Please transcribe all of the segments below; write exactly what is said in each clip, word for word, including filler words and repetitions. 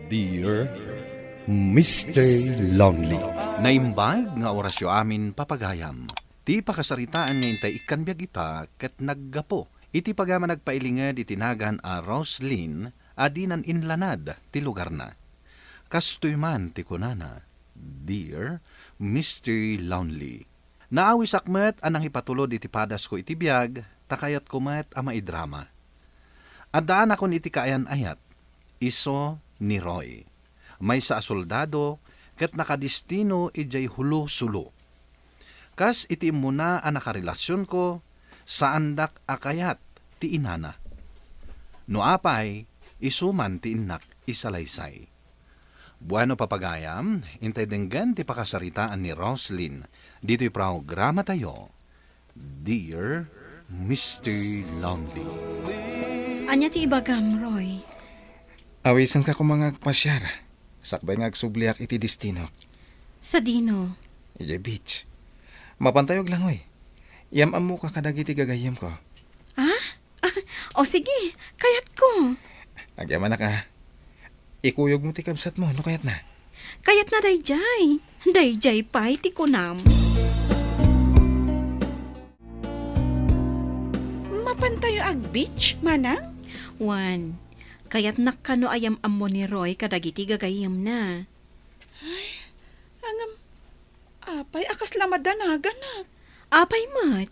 Dear Mister Lonely. Naimbag nga orasyo amin, papagayam. Ti pakasaritaan nga intay ikkan biag ita ket naggapu iti pagayam a nagpailinged iti nagan a Roslyn a dinan inlanad ti lugarna. Kastoy man ti kunana, "Dear Mister Lonely, naawisak met a nangipatulod iti padasko iti biag, ta kayatko met a maidrama. Addaanakon iti kaayan-ayat, isu ni Roy. Maysa a soldado ket nakadistino idiay hulo-sulo. Kas iti immuna a nakarelasionko, saandak a kayat ti inana. No apay, isu man ti innak isalaysay." Bueno, papagayam, intay denggen ti pakasaritaan ni Roslyn ditoy programatayo, Dear Mister Lonely. Ania ti ibagam, Roy? Awisenka koma nga agpasiar, sakbay nga agsubliak iti destinok. Sadino? Idiay beach. Mapantayo aglangoy. Yam-ammoka kadagiti gagayyemko. Ah? Ah, o sige, kayatko. Agyamanak a. Ikuyogmo ti kabsatmo no kayatna. Kayatna daydiay. Daydiay pay ti kunam. Mapantayo ag-beach, manang? Wen, kayatnak kano a yam-ammo ni Roy kadagiti gagayyemna. Ay, ngem, apay a kasla madanaganak? Apay met?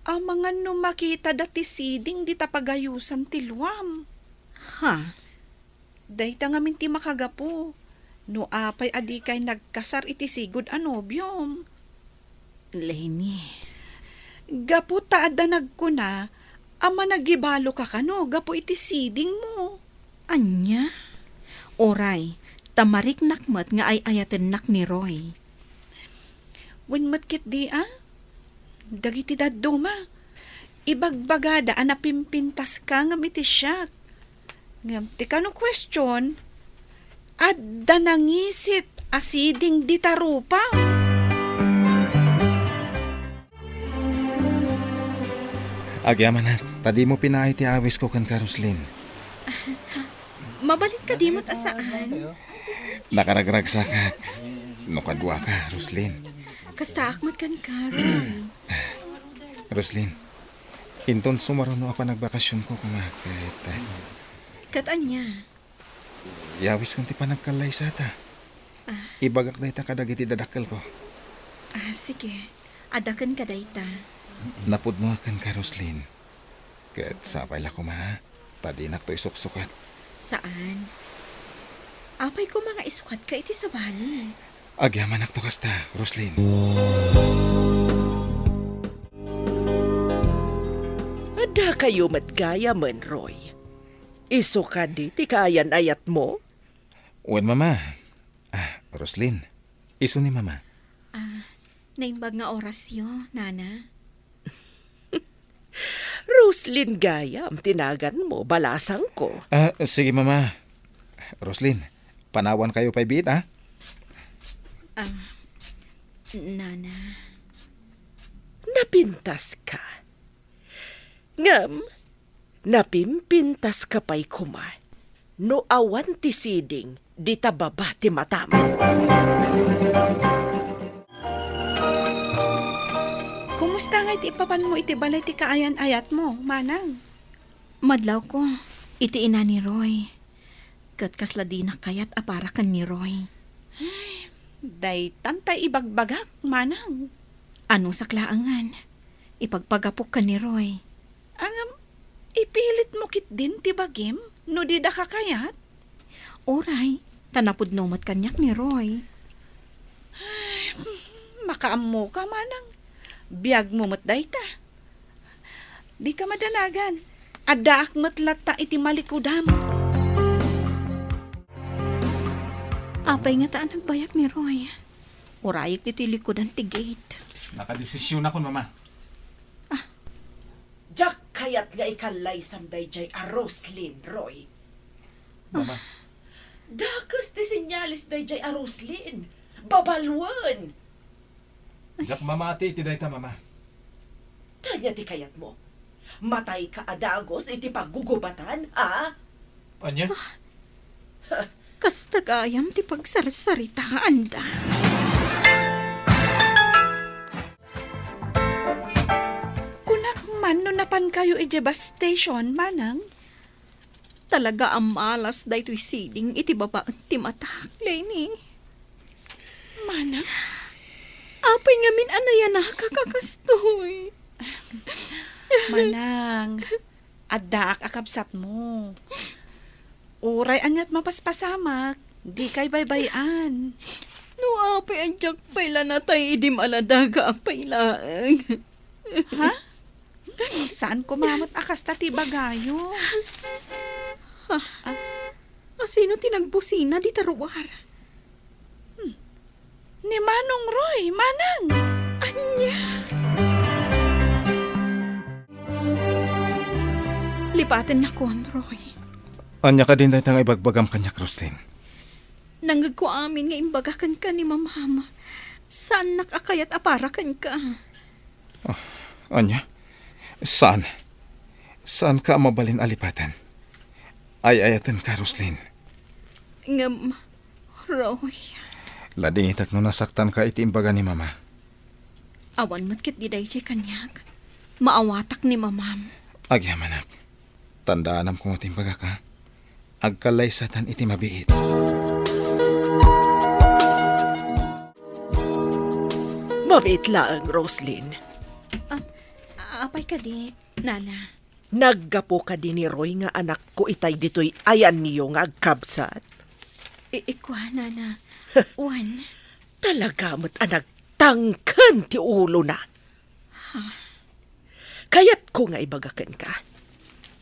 Amangan no makitada ti siding dita pagayosan ti luam. Ha? Dayta ngamin ti makagapu, no apay a dikay nagkasar iti sigud a nobiom. Leni. Gapu ta adda nagkuna a managibaloka kano gapu iti sidingmo. Ania? Uray, ta mariknak met nga ay-ayatennak ni Roy. Wen met ketdi a? Dagiti dadduma, ibagbagada a napimpintaska ngem iti siak. Ngem ti kano question, adda nangisit a siding dita rupa. Agyamanak, ta dimo pinaay ti awisko kenka, Roslyn. Mabalin kadi met a saan? Nakaragragsakak no kaduaka, Roslyn. Kastaak met kenka, Roy. Roslyn, inton sumaruno a panagbakasionko koma ket, eh, Ket ania? Yawiskon ti panagkallaysata. Ah. Ibagak dayta kadagiti dadakkelko. Ah, sige. Adda kenka dayta. Napudnoak kenka, Roslyn. Ket sapay la koma, ta dinakto isuksukat. Saan. Apay koma nga isukatka iti sabali? Agyamanak no kasta, Roslyn. Adda kayo met gayamen, Roy. Isu kadi ti kaayan-ayatmo? Wen, Mama. Ah, Roslyn, isu ni Mama. Ah, naimbag nga orasyo, Nana. Roslyn gayam ti naganmo, balasangko. Ah, sige, Mama. Roslyn, panawankayo pay biit, ah? Ah, Nana. Napintaska. Ngem, napimpintaska pay koma no awan ti siding dita baba ti matam. Kumusta ngay ti ipapanmo iti balay ti kaayan-ayatmo, manang? Madlawko iti ina ni Roy. Ket kasla dinak kayat a para ken ni Roy. Ay, daytan tay ibagbagak, manang. Anusak laengen, ipagpagapok ken ni Roy. Ngem, ipilitmo ketdin ti bagim no dida ka kayat? Uray, ta napudno met kaniak ni Roy. Ay, makaammoka, manang. Biagmo met dayta. Dika madanagan. Addaak met latta iti malikudam. Apay ngata a nagbayak ni Roy? Urayek ditoy likudan ti gate. Nakadesisionakon, Mama. Ah. Diak kayat nga ikallaysam daydiay a Roslyn, Roy. Mama. Dakes ti senyales daydiay a Roslyn. Babaluen. Diak mamati iti dayta, Mama. Ania ti kayatmo? Matayka a dagus iti paggugubatan, a? Ania? Ah. Kasta gayam ti pagsarsaritaanda. Kunak man no napankayo idiay bus station, Manang? Talaga a malas daytoy siding iti babaen ti matak, Leni. Manang? Apay ngamin a nayanakak a kastoy? Manang, addaak a kabsatmo. Uray aniat mapaspasamak, dikay baybay-an. No apay a diak pay la natay idi maladagaak pay laeng. Ha? Hmm, saan koma met a kasta ti ibagayo? Ha? Ah. Asino ti nagbusina dita ruar? Hmm. Ni Manong Roy, Manang! Ania? Lipatennakon, Roy. Ania kadin dayta nga ibagbagam kaniak, Roslyn? Nangngegko amin nga imbaga kenka ni Mamam. Saannak a kayat a para kenka. Ah, ania? Saan? Saanka a mabalin a lipaten? Ay-ayatenka, Roslyn. Ngem, Roy. Ladingitak no nasaktanka iti imbaga ni Mama. Awan met ketdi daydiay kaniak. Maawatak ni Mamam. Agyamanak. Tandaanam koma ti imbagak, ha? Agkallaysatan iti mabiit. Mabiit laeng, Roslyn. Ah, apay kadi, Nana? Naggapu kadi ni Roy nga anakko itay ditoy ayanyo nga agkabsat? I-, ikua, Nana. Wen. Talaga met a nagtangken ti ulona. Kayatko nga ibaga kenka,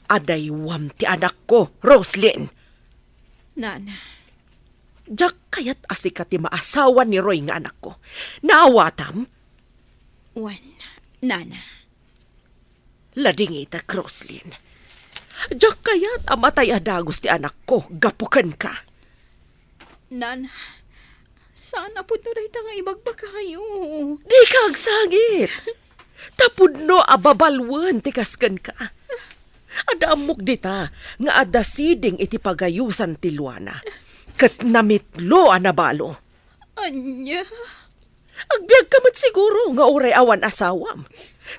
adaywam ti anakko, Roslyn. Nana. Diak kayat a sika ti maasawa ni Roy nga anakko. Naawatam? Wen, Nana. Ladingitak, Roslyn. Diak kayat a matay a dagus ti anakko gapu kenka. Nana, saan a pudno dayta nga ibagbagayo. Dika agsangit. Ta pudno a babaluen ti kas kenka. Adda ammok dita nga adda siding iti pagayosan ti luana. Ket namitlo a nabalo. Ania? Agbiagka met siguro nga uray awan asawam.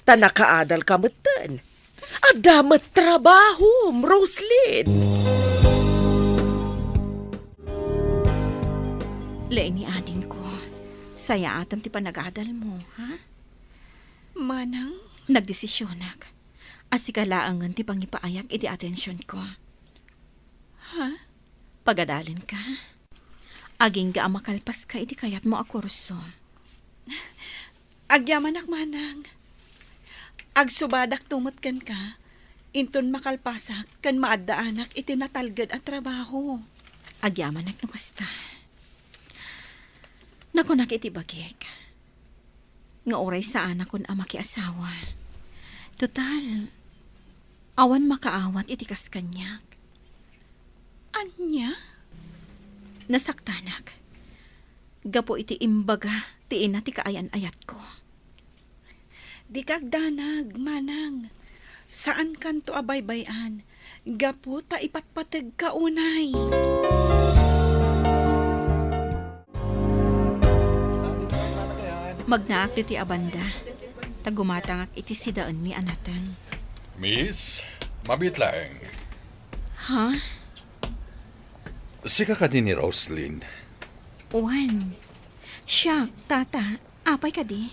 Ta nakaadalka metten. Adda met trabahom, Roslyn. Leni, adingko, sayaatam ti panagadalmo, ha? Manang? Nagdesisionak a sika laengen ti pangipaayak iti atensionko. Ha? Pagadalenka. Agingga a makalpaska iti kayatmo a kurso. Agyamanak, Manang. Agsubadakto met kenka, inton makalpasak ken maaddaanak iti natalged a trabaho. Agyamanak no kasta. Nakunak iti bagik nga uray saanakon a makiasawa. Total, awan makaawat iti kas kaniak. Ania? Nasaktanak. Gapu iti imbaga ti ina ti kaayan-ayatko. Dika agdanag, Manang. Saankanto a baybay-an. Gapu ta ipatpategka unay. Magnaak ditoy a banda, ta gumatangak iti sidaenmi a nateng. Miss, mabiit laeng. Ha? Sika kadi ni Roslyn? Wen. Siak, tata. Apay kadi?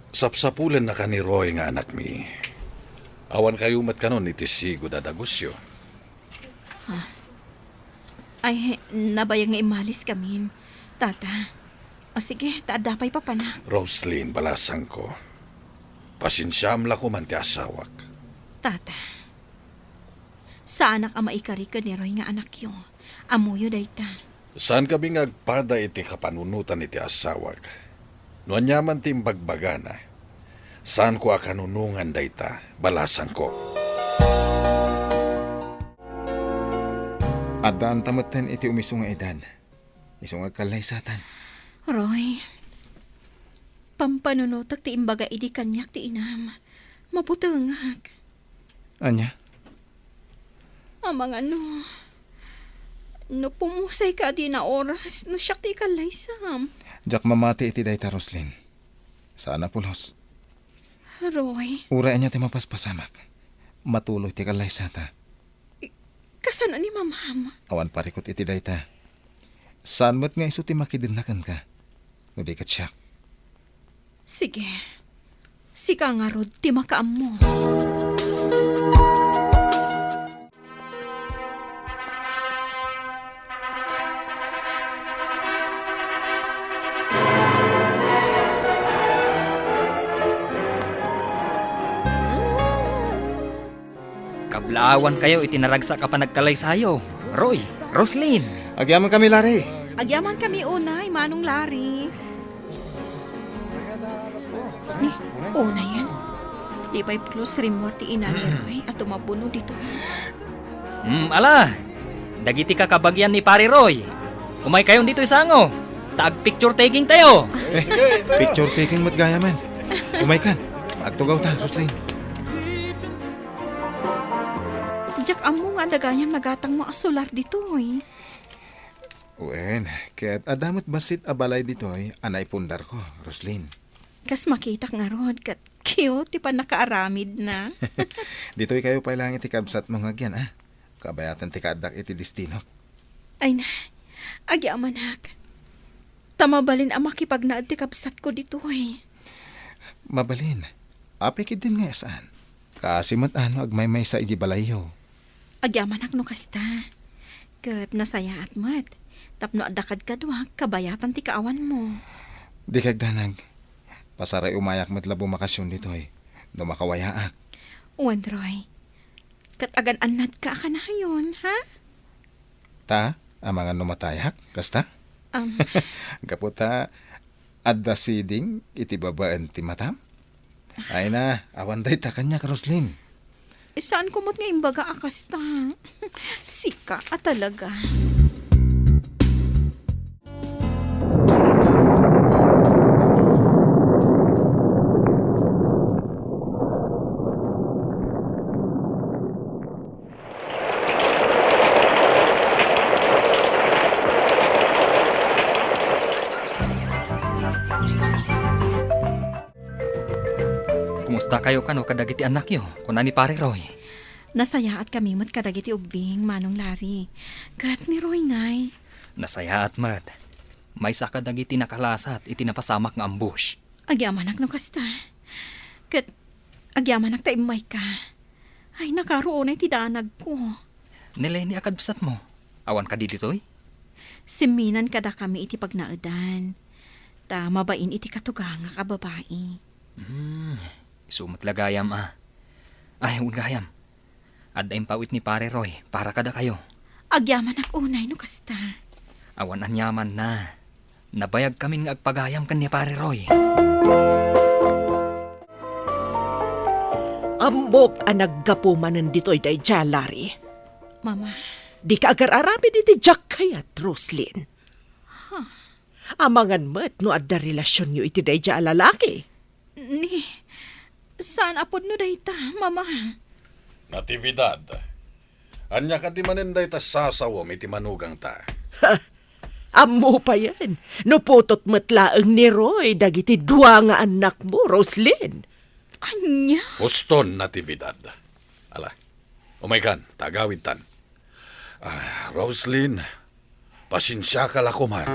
Sapsapulennaka ni Roy nga anakmi. Awankayo met kanon iti sigud a dagusyo. Ay, nabayag nga immaliskamin, tata. O sige, ta adda pay papanak. Roslyn, balasangko. Pasensiaam la koman ti asawak. Tata, saanak a maikari ken ni Roy nga anakyo. Ammoyo dayta. Saankami nga agpada iti kapanunotan iti asawak. No aniaman ti imbagbagana, saanko a kanunongan dayta, balasangko. Addaanta metten iti umiso nga edad. Isu nga agkallaysatan. Roy, pampanunotek ti imbaga idi kaniak ti inam. Mabutengak. Ania? Amangan no No pumusayka a dina oras, no siak ti ikallaysam. Diak mamati iti dayta, Roslyn. Saan a pulos. Roy. Uray ania ti mapaspasamak, matuloy ti kallaysata. I-, kasano ni Mamam? Awan parikut iti dayta. Saan met nga isu ti makidenna kenka, no di ket siak. Sige. Sika ngarud ti makaammo. Kablaawankayo iti naragsak a panagkalaysayo, Roy, Roslyn. Agyamankami, Larry. Agyamankami unay, Manong Larry. Ni, unayen. Di pay pulos rimmuar ti ina ni Roy a tumabon ditoy. Hmm, ala! Dagiti kakabagian ni Pare Roy, umaykayon ditoy sango, ta agpicture taking tayo. Eh, picture taking met gayamen. Umaykan, agtugawta, Roslyn. Diak ammo nga adda gayam nagatangmo a solar ditoy. Wen, ket adda met bassit a balay ditoy a naipundarko, Roslyn. Kas makitak ngarud, ket cute ti pannakaaramidna. Ditoykayo pay laeng iti kabsatmo nga agyan, a? Kabayatan ti kaaddak iti destinok. Ay na, agyamanak. Ta mabalin a makipagnaed ti kabsatko ditoy. Mabalin. Apay ketdin nga saan? Kaasi met a no agmaymaysa iti balayyo. Agyamanak no kasta. Ket nasayaat met. Tapno adda kadkaduak, kabayatan ti kaawanmo. Di kagdanag. Pasaray umayak met la bumakasion ditoy, no makawayaak. Wen, Roy. Ket agan-annadka a kanayon, ha? Ta, amangan no matayak, kasta? Am. Gapu ta, adda siding iti babaen ti matam? Ay na, awan dayta kaniak, Roslyn. Saanko met nga imbaga a kasta. Sika a talaga. Kumustakayo kano kadagiti annakyo? Kuna ni Pare Roy. Nasayaatkami met kadagiti ubbing, Manong Larry. Ket ni Roy ngay? Nasayaat met. Maysa kadagiti nakalasat iti napasamak nga ambush. Agyamanak no kasta. Ket agyamanak ta immayka. Ay, nakaro unay ti danagko. Ni Lenny a kabsatmo, awan kadi ditoy? Simminan kadakami iti pagnaedan, ta mabain iti katugangak a babai. Hmm, isu met la gayam a. Ay, wen gayam. Adda impawit ni Pare Roy para kadakayo. Agyamanak unay no kasta. Awan aniamanna. Nabayagkamin nga agpagayam ken ni Pare Roy. Ammok a naggapu manen ditoy daydiay, Larry. Mama. Dika agar-aramid iti diak kayat, Roslyn. Huh. Amangan met no adda relasionyo iti daydiay a lalaki. Ni, saan a pudno dayta, Mama? Natividad, ania kadi manen dayta sasawem iti manugangta? Ha! Ammo payen, no putot met laeng ni Roy dagiti dua nga annakmo, Roslyn. Ania? Huston, Natividad. Ala, umaykan, ta agawidtan. Ah, Roslyn, pasensiaka la koman.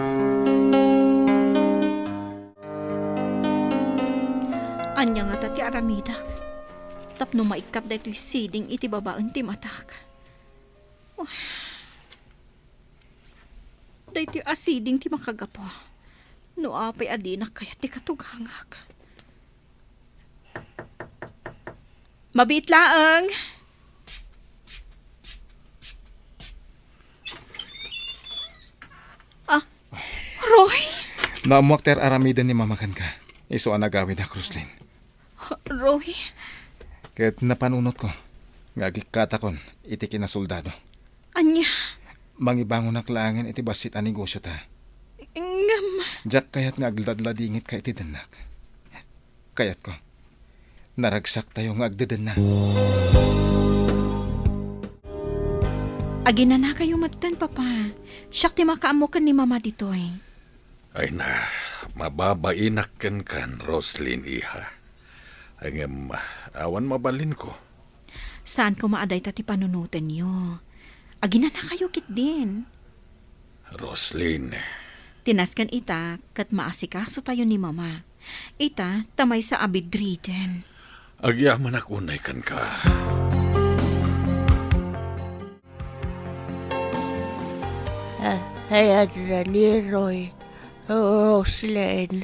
Ania ngata ti aramidak tapno maikkat daytoy siding iti babaen ti matak? Daytoy a siding ti makagapu no apay a dinak kayat ti katugangak. Mabiit laeng. Ah, Roy? Naammoak ti ar-aramiden ni Mama kenka. Isu a nagawidak, Roslyn. Roy? Ket napanunotko nga agikkatakon iti kinasoldado. Ania? Mangibangonak laengen iti bassit a negosiota. Ngem. Diak kayat nga agladladingitka iti dennak. Kayatko, naragsaktayo nga agdedenna. Aginanakayo metten, Papa. Siak ti makaammo ken ni Mama ditoy. Ay na, mababainak kenkan, Roslyn, iha. Ngem, awan mabalinko. Saan koma a dayta ti panunotenyo. Aginanakayo ketdin. Roslyn. Tinasken ita ket maasikasotayo ni Mama. Ita, ta maysa a bedridden. Agyamanak unay kenka. Ah, ayan na ni Roy, Roslyn.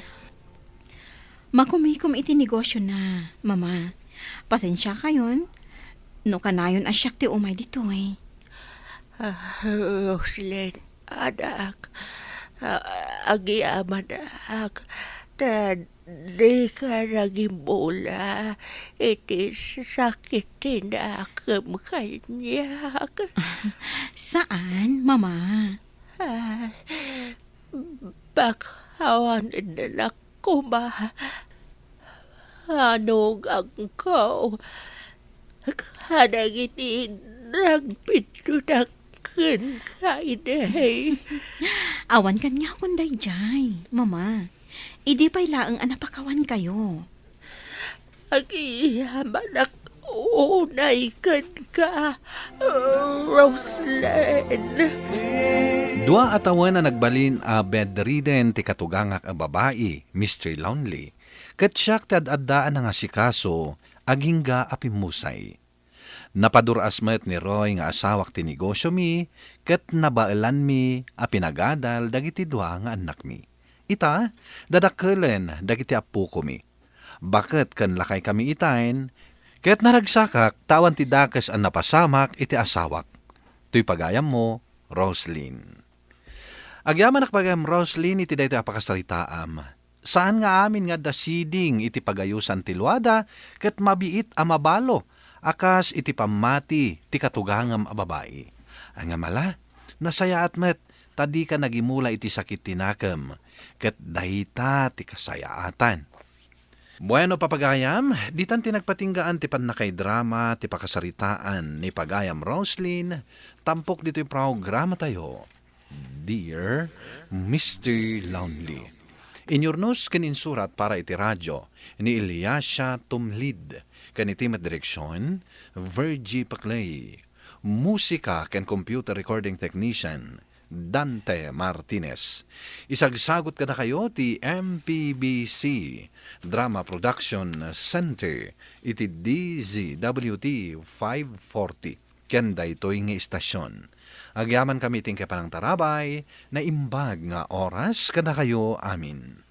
Makumikom iti negosiona, Mama. Pasensiakayon no kanayon a siak ti umay ditoy. Ah, Roslyn, anak, ah, agyamanak, ta dika nagimula iti sakit ti nakem kaniak. Saan, Mama? Ah, baka awan innak koma. Anugangko kadagiti nagpidiodak kenka idi. Awan kaniakon daydiay, Mama. Idi pay laeng a napakawankayo. Agyamanak unay kenka, Roslyn. Dua a tawen a nagbalin a bedridden ti katugangak a babai, Mister Lonely, ket siak ti ad-adda a nangasikaso agingga a pimmusay. Napadur-as met ni Roy nga asawak ti negosiomi ket nabaelanmi a pinagadal dagiti dua nga annakmi. Ita, dadakkelen dagiti appokomi. Baket ken lakaykami itaen, ket naragsakak ta awan ti dakes a napasamak iti asawak. Toy pagayammo, Roslyn. Agyamanak pagayam, Roslyn, iti daytoy a pakasaritaam. Saan nga amin nga adda siding iti pagayosan ti luada ket mabiit a mabalo a kas iti pammati ti katugangam a babai. Ngem ala, nasayaat met ta dika nagimula iti sakit ti nakem, ket dayta ti kasayaatan. Bueno, papagayam, ditan ti nagpatinggaan ti pannakaidrama ti pakasaritaan ni pagayam Roslyn, tampok ditoy programatayo, Dear Mister Lonely. Inyurnos ken insurat para iti radio ni Eliasha Tumlid, ken iti met direksion, Virgie Paclay. Musika ken computer recording technician, Dante Martinez. Isagsagut kadakayo ti M P B C Drama Production Center iti D Z W T five forty ken daytoy nga istasyon. Agyamankami iti panangtarabay, naimbag nga oras kadakayo amin.